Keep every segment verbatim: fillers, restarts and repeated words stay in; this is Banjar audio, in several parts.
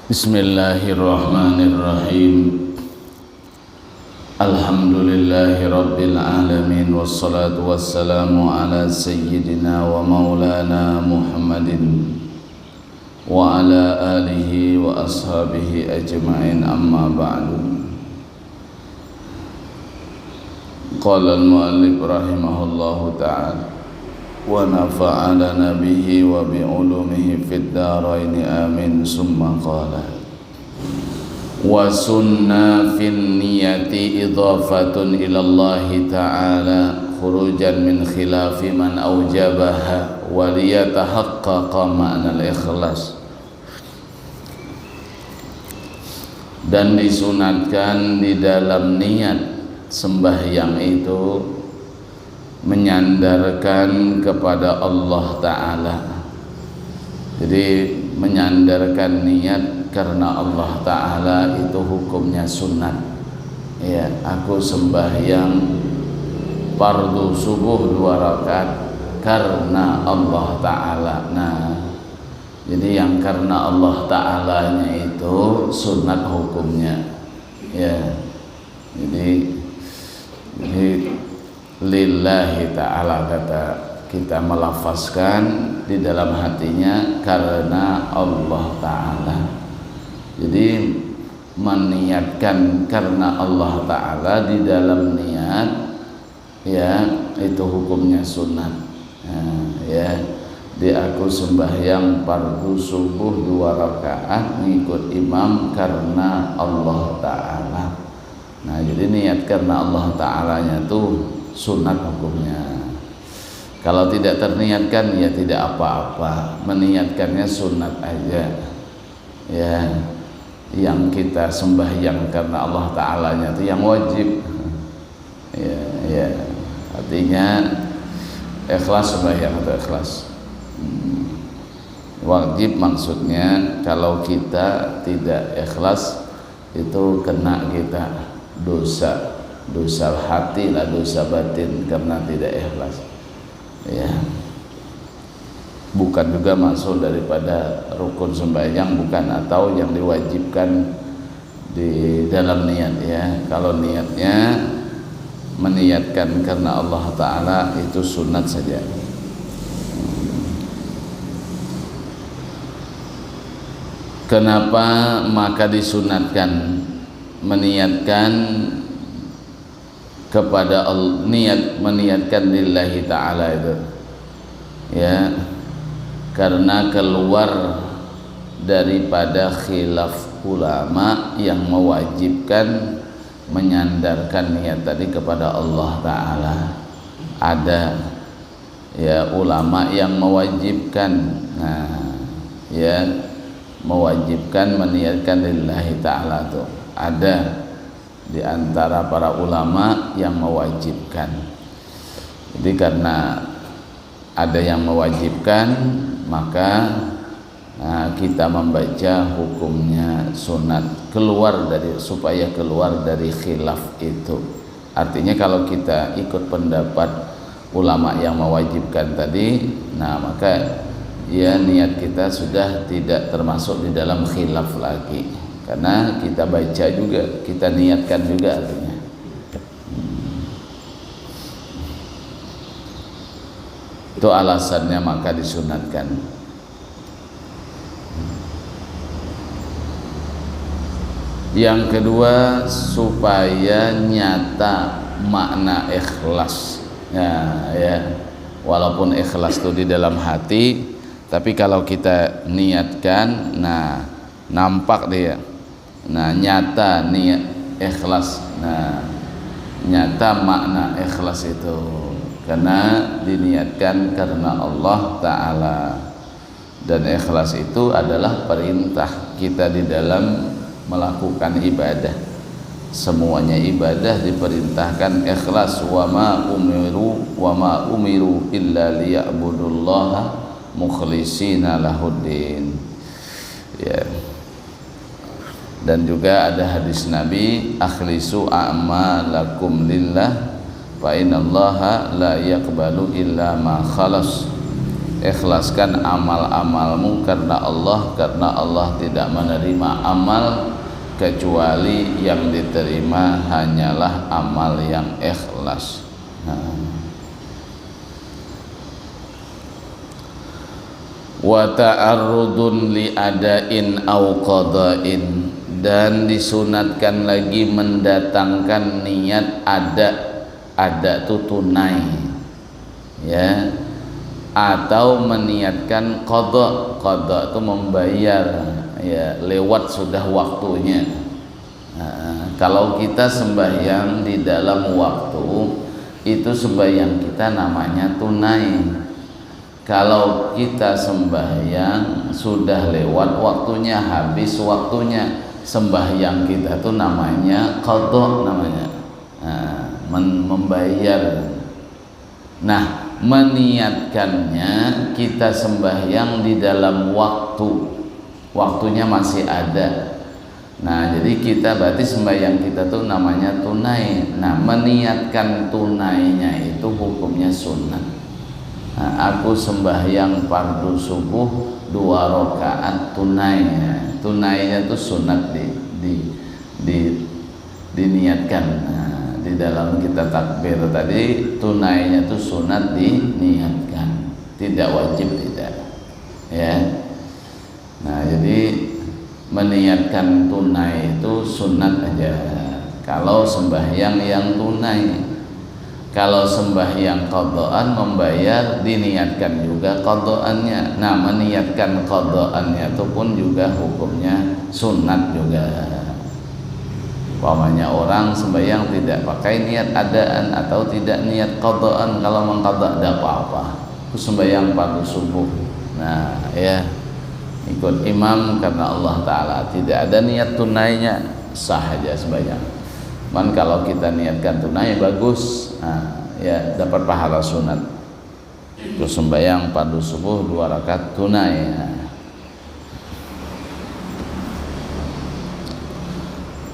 Bismillahirrahmanirrahim. Alhamdulillahirabbil alamin, wassalatu wassalamu ala sayyidina wa maulana Muhammadin wa ala alihi wa ashabihi ajma'in, amma ba'du. Qala al-muallif rahimahullahu ta'ala, wa nafa'ana bihi wa bi ulumihi fid daraini, amin, summa qala, wa sunna fin niyati idhafatun ilallahi ta'ala khurujan min khilafi man aujabaha wa liyatahaqqaqa ma'nal ikhlas. Dan disunatkan di dalam niat sembahyang itu menyandarkan kepada Allah Ta'ala. Jadi, menyandarkan niat karena Allah Ta'ala itu hukumnya sunat. Ya, aku sembahyang fardu subuh dua rakaat karena Allah Ta'ala. Nah, jadi yang karena Allah Ta'alanya itu sunat hukumnya. Ya. Jadi, jadi lillahi ta'ala, kata kita melafazkan di dalam hatinya karena Allah Ta'ala. Jadi, meniatkan karena Allah Ta'ala di dalam niat, ya, itu hukumnya sunat. Nah, ya, di aku sembahyang fardu subuh dua rakaat ngikut imam karena Allah Ta'ala. Nah, jadi niat karena Allah Ta'alanya tuh sunat hukumnya. Kalau tidak terniatkan, ya tidak apa-apa. Meniatkannya sunat aja. Ya, yang kita sembahyang karena Allah Ta'alanya itu yang wajib. Ya, ya. Artinya ikhlas sembahyang atau ikhlas. Hmm. Wajib maksudnya kalau kita tidak ikhlas itu kena kita dosa, dosa hati lah, dosa batin karena tidak ikhlas. Ya. Bukan juga masuk daripada rukun sembahyang, bukan, atau yang diwajibkan di dalam niat, ya. Kalau niatnya meniatkan karena Allah Ta'ala, itu sunat saja. Kenapa maka disunatkan meniatkan kepada Allah, niat, meniatkan lillahi ta'ala itu, ya, karena keluar daripada khilaf ulama yang mewajibkan menyandarkan niat tadi kepada Allah Ta'ala. Ada, ya, ulama yang mewajibkan, nah, ya, mewajibkan meniatkan lillahi ta'ala tuh ada di antara para ulama yang mewajibkan. Jadi, karena ada yang mewajibkan, maka, nah, kita membaca hukumnya sunat, keluar dari, supaya keluar dari khilaf itu. Artinya, kalau kita ikut pendapat ulama yang mewajibkan tadi, nah, maka, ya, niat kita sudah tidak termasuk di dalam khilaf lagi. Karena kita baca juga, kita niatkan juga artinya. Hmm. Itu alasannya maka disunatkan. Yang kedua, supaya nyata makna ikhlas. Ya, ya. Walaupun ikhlas itu di dalam hati, tapi kalau kita niatkan, nah, nampak dia. Nah, nyata niat ikhlas. Nah, nyata makna ikhlas itu. Karena diniatkan karena Allah Ta'ala. Dan ikhlas itu adalah perintah kita di dalam melakukan ibadah. Semuanya ibadah diperintahkan ikhlas. Wa ma umiru, wa ma umiru illa liya'budullaha mukhlishina lahuddin. Ya. Dan juga ada hadis Nabi, "Akhlisu a'malakum lillah, fa innallaha la yaqbalu illa ma khalas." Ikhlaskan amal-amalmu karena Allah, karena Allah tidak menerima amal kecuali yang diterima hanyalah amal yang ikhlas. Nah. Wa ta'arrudun li adain au qadain, dan disunatkan lagi mendatangkan niat ada. Ada tu tunai, ya, atau meniatkan qada. Qada tu membayar, ya, lewat sudah waktunya. Nah, kalau kita sembahyang di dalam waktu, itu sembahyang kita namanya tunai. Kalau kita sembahyang sudah lewat waktunya, habis waktunya, sembahyang kita tu namanya qada namanya. Nah, men-, membayar. Nah, meniatkannya kita sembahyang di dalam waktu. Waktunya masih ada. Nah, jadi kita berarti sembahyang kita tu namanya tunai. Nah, meniatkan tunainya itu hukumnya sunat. Nah, aku sembahyang fardu subuh dua rakaat tunai. Nah, tunainya tu sunat di, di, di, diniatkan. Nah, di dalam kita takbir tadi, tunainya tu sunat diniatkan. Tidak wajib, tidak. Ya. Nah, jadi meniatkan tunai itu sunat aja. Kalau sembahyang yang tunai, kalau sembahyang qadaan membayar, diniatkan juga qadaannya. Nah, meniatkan qadaannya itu pun juga hukumnya sunat juga. Umpamanya orang sembahyang tidak pakai niat adaan atau tidak niat qadaan, kalau mengqada tidak apa-apa. Aku sembahyang fardu subuh. Nah, ya, ikut imam karena Allah Ta'ala. Tidak ada niat tunainya, sah aja sembahyang. Cuman kalau kita niatkan tunai, bagus. Nah, ya, dapat pahala sunat. Terus sembahyang fardu subuh dua rakaat tunai. Nah.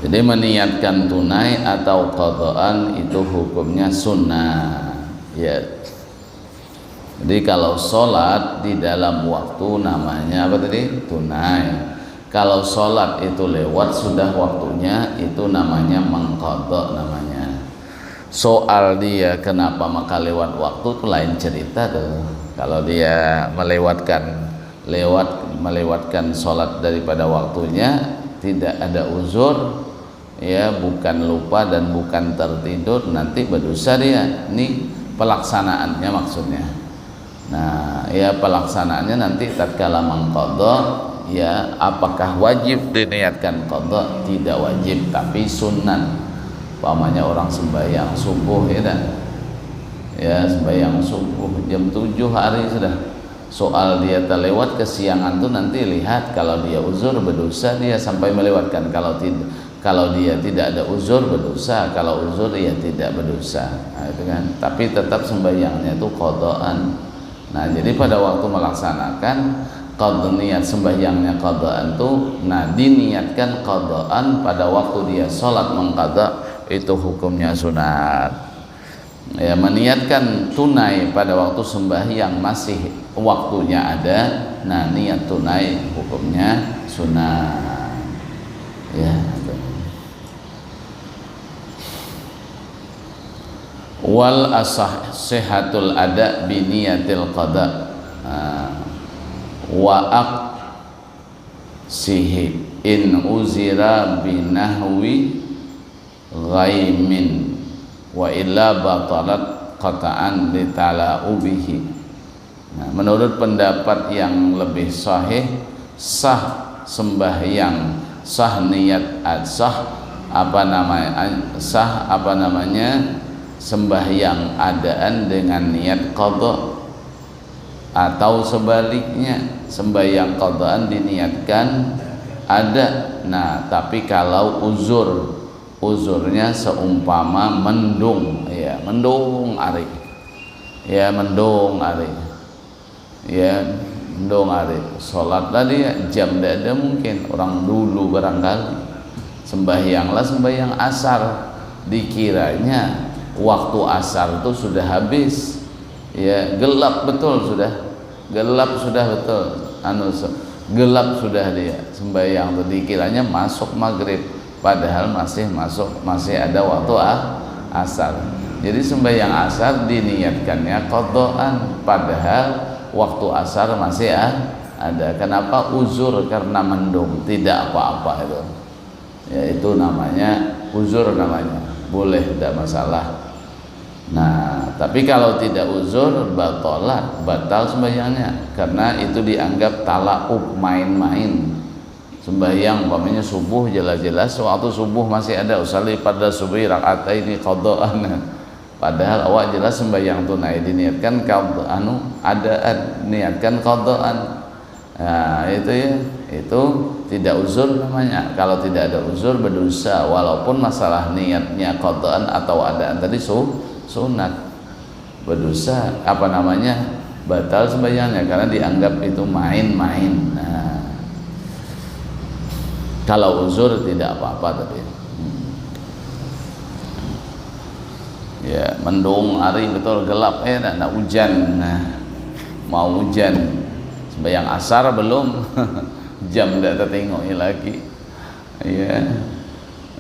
Jadi meniatkan tunai atau qadaan itu hukumnya sunnah. Ya. Jadi kalau sholat di dalam waktu namanya apa tadi? Tunai. Kalau sholat itu lewat sudah waktunya, itu namanya mengqada namanya. Soal dia kenapa maka lewat waktu tu lain cerita tuh. Kalau dia melewatkan, lewat, melewatkan sholat daripada waktunya, tidak ada uzur, ya, bukan lupa dan bukan tertidur, nanti berdosa dia. Ini pelaksanaannya maksudnya. Nah, ya, pelaksanaannya nanti tatkala mengqada, ya, apakah wajib diniatkan qada? Tidak wajib, tapi sunat. Umpamanya orang sembahyang subuh, ya dah. Ya, sembahyang subuh jam tujuh hari sudah. Soal dia terlewat kesiangan tu nanti lihat, kalau dia uzur berdosa dia sampai melewatkan, kalau tidak, kalau dia tidak ada uzur berdosa, kalau uzur ya tidak berdosa. Nah, itu kan. Tapi tetap sembahyangnya tu qadaan. Nah, jadi pada waktu melaksanakan qada, niat sembahyangnya qadaan tu, nah, diniatkan qadaan pada waktu dia sholat mengqada, itu hukumnya sunat. Ya, meniatkan tunai pada waktu sembahyang masih waktunya ada, nah, niat tunai hukumnya sunat. Ya, itu. Wal asah sihatul ada biniyatil qada. Ah. Wa aksihi in uzira binahwi ghaimin wa illa batalat qata'an li tala'ubihi. Nah, menurut pendapat yang lebih sahih, sah sembahyang, sah niat, sah apa namanya, sah apa namanya, sembahyang adaan dengan niat qada, atau sebaliknya, sembahyang qadaan diniatkan ada. Nah, tapi kalau uzur, uzurnya seumpama mendung, ya, mendung ari. Ya, mendung ari. Ya, mendung ari. Sholat tadi ya, jam tidak ada mungkin. Orang dulu barangkali. Sembahyanglah sembahyang asar. Dikiranya waktu asar tu sudah habis. Ya, gelap betul sudah. Gelap sudah betul, anu, se-, gelap sudah dia sembahyang tu, dikiranya masuk maghrib, padahal masih masuk, masih ada waktu a-, asar. Jadi sembahyang asar diniatkannya qadaan, padahal waktu asar masih a-, ada. Kenapa? Uzur, karena mendung, tidak apa-apa itu. Ya, itu namanya uzur namanya. Boleh, tidak masalah. Nah, tapi kalau tidak uzur, batolat, batal sembahyangnya. Karena itu dianggap talaub, main-main. Sembahyang, umpamanya subuh, jelas-jelas waktu subuh masih ada, usalli fardha subhi rak'ataini qadaan. Padahal awak jelas sembahyang tunai diniatkan qad-, anu, adaan, niatkan qadaan. Nah, itu ya, itu tidak uzur namanya. Kalau tidak ada uzur, berdosa. Walaupun masalah niatnya qadaan atau adaan tadi su-, sunat. Berdosa, apa namanya, batal sembahyangnya karena dianggap itu main-main. Nah, kalau uzur tidak apa-apa tapi. Hmm. Ya, mendung hari betul, gelap, eh, nak, nak hujan. Nah, mau hujan. Sembahyang asar belum. Jam tidak tertengok lagi. Ya.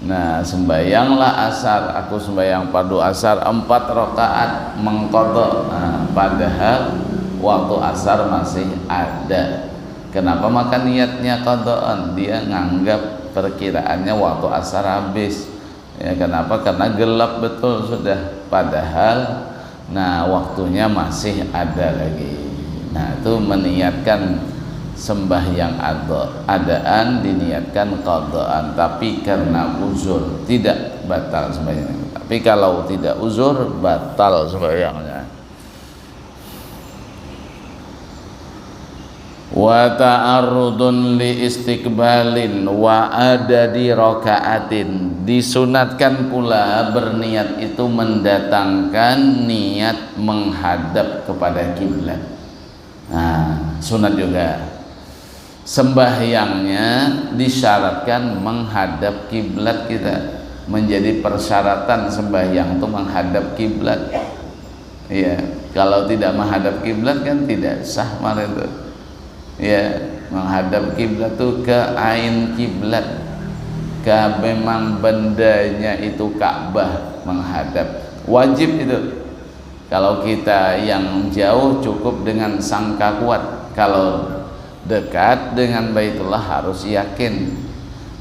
Nah, sembahyanglah asar. Aku sembahyang fardu asar empat rakaat, mengqadha. Nah, padahal waktu asar masih ada. Kenapa maka niatnya qadaan? Dia nganggap perkiraannya waktu asar habis. Ya, kenapa? Karena gelap betul sudah. Padahal, nah, waktunya masih ada lagi. Nah, itu meniatkan sembahyang ada-, adaan, diniatkan qadaan. Tapi karena uzur, tidak batal sembahyangnya. Tapi kalau tidak uzur, batal sembahyangnya. Wa ta'arrudun li istiqbalin wa adadi rakaatin. Disunatkan pula berniat itu mendatangkan niat menghadap kepada kiblat. Nah, sunat juga. Sembahyangnya disyaratkan menghadap kiblat kita. Menjadi persyaratan sembahyang itu menghadap kiblat. Iya, kalau tidak menghadap kiblat kan tidak sah kemarin tuh. Ya, menghadap kiblat tuh ke ain kiblat. Ke memang bendanya itu Ka'bah menghadap. Wajib itu. Kalau kita yang jauh cukup dengan sangka kuat. Kalau dekat dengan Baitullah harus yakin.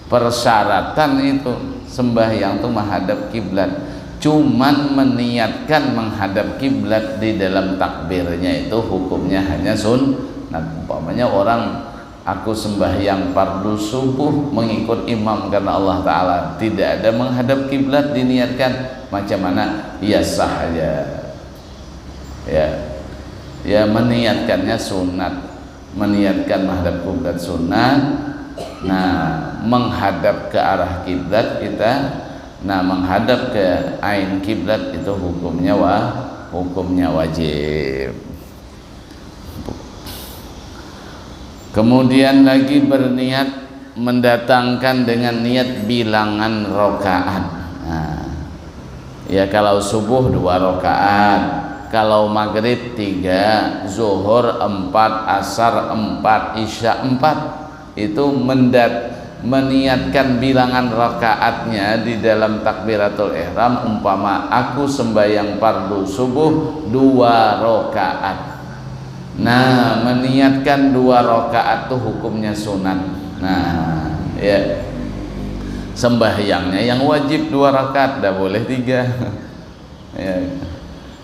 Persyaratan itu sembahyang tuh menghadap kiblat. Cuman meniatkan menghadap kiblat di dalam takbirnya itu hukumnya hanya sun-, nah, umpamanya orang, "Aku sembahyang fardu subuh mengikut imam karena Allah Ta'ala." Tidak ada menghadap kiblat diniatkan. Macam mana? Ya, sah aja. Ya. Ya, meniatkannya sunat. Meniatkan menghadap kiblat sunat. Nah, menghadap ke arah kiblat kita, nah, menghadap ke ain kiblat itu hukumnya wa-, hukumnya wajib. Kemudian lagi berniat mendatangkan dengan niat bilangan rakaat. Nah, ya, kalau subuh dua rakaat, kalau maghrib tiga, zuhur empat, asar empat, isya empat. Itu mendat-, meniatkan bilangan rakaatnya di dalam takbiratul ihram, umpama aku sembahyang fardu subuh dua rakaat. Nah, meniatkan dua rakaat tuh hukumnya sunat. Nah, ya. Sembahyangnya yang wajib dua rakaat, dah boleh tiga. Ya.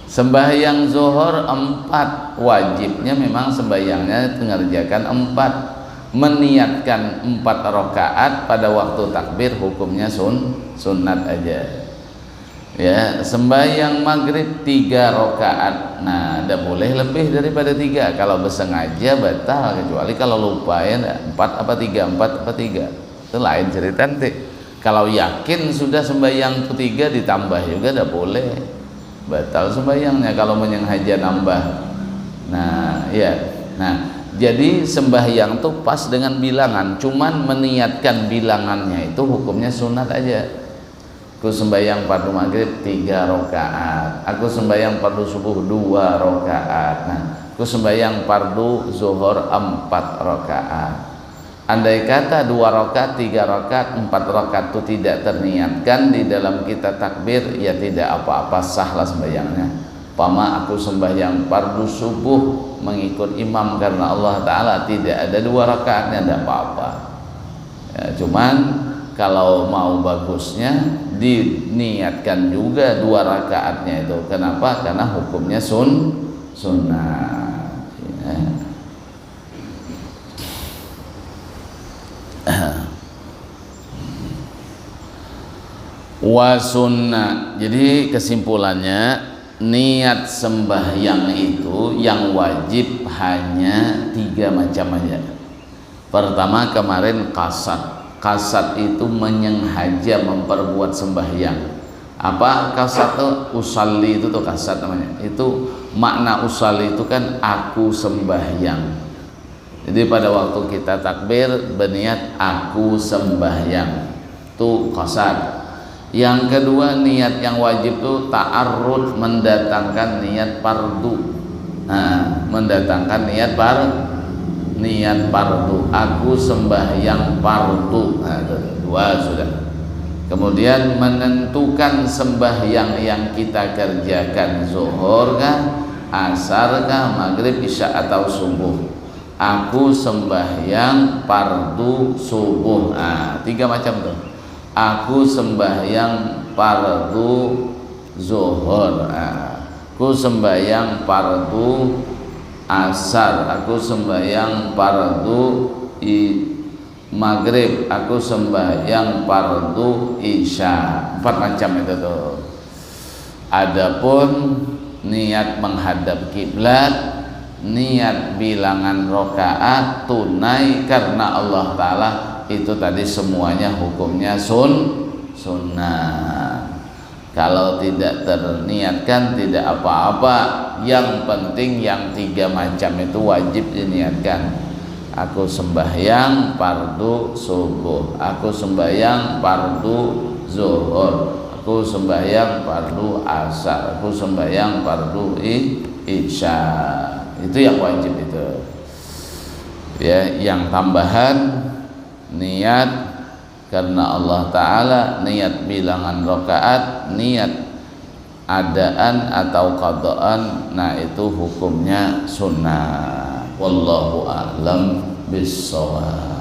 Sembahyang zuhur empat, wajibnya memang sembahyangnya mengerjakan empat. Meniatkan empat rakaat pada waktu takbir hukumnya sun-, sunat aja. Ya, sembahyang maghrib tiga rakaat. Nah, dah boleh lebih daripada tiga. Kalau bersengaja batal, kecuali kalau lupa, ya ndak? Empat apa tiga, empat apa tiga. Itu lain cerita nanti. Kalau yakin sudah sembahyang tu tiga, ditambah juga dah boleh. Batal sembahyangnya kalau menyengaja nambah. Nah, ya. Nah, jadi sembahyang tu pas dengan bilangan. Cuman meniatkan bilangannya itu hukumnya sunat aja. Aku sembahyang fardu maghrib tiga rakaat. Aku sembahyang fardu subuh dua rakaat. Nah, Aku sembahyang fardu zuhur empat rakaat. Andai kata dua rakaat, tiga rakaat, empat rakaat tu tidak terniatkan di dalam kita takbir, ya tidak apa-apa, sahlah sembahyangnya. Umpama aku sembahyang fardu subuh mengikut imam karena Allah Ta'ala, tidak ada dua rakaatnya, tidak apa-apa. Ya, cuman kalau mau bagusnya diniatkan juga dua rakaatnya itu. Kenapa? Karena hukumnya sun sunnah. Ya. Wa sunnah. Jadi kesimpulannya, niat sembahyang itu yang wajib hanya tiga macam aja. Pertama, kemarin kasat. Kasat itu menyenghaja memperbuat sembahyang. Apa kasat tuh? Usalli itu tuh kasat namanya. Itu makna usalli itu kan aku sembahyang. Jadi pada waktu kita takbir berniat aku sembahyang. Tu kasat. Yang kedua, niat yang wajib tu ta'arrud, mendatangkan niat fardu. Nah, mendatangkan niat par niat fardu. Aku sembahyang fardu. Nah, itu dua sudah. Kemudian menentukan sembahyang yang kita kerjakan, zuhur kah, asar kah, maghrib, isya atau subuh. Aku sembahyang fardu subuh. Nah, tiga macam tuh. Aku sembahyang fardu zuhur. Ah, aku sembahyang fardu asar. Aku sembahyang fardu i maghrib. Aku sembahyang fardu isya. Empat macam itu tuh. Adapun niat menghadap kiblat, niat bilangan rakaat, tunai karena Allah Ta'ala, itu tadi semuanya hukumnya sun sunnah. Kalau tidak terniatkan, tidak apa-apa. Yang penting yang tiga macam itu wajib diniatkan. Aku sembahyang fardu subuh, aku sembahyang fardu zuhur, aku sembahyang fardu asar, aku sembahyang fardu i- isya. Itu yang wajib itu. Ya, yang tambahan niat karena Allah Ta'ala, niat bilangan rakaat, niat adaan atau qadaan, nah itu hukumnya sunnah. Wallahu a'lam bishawab.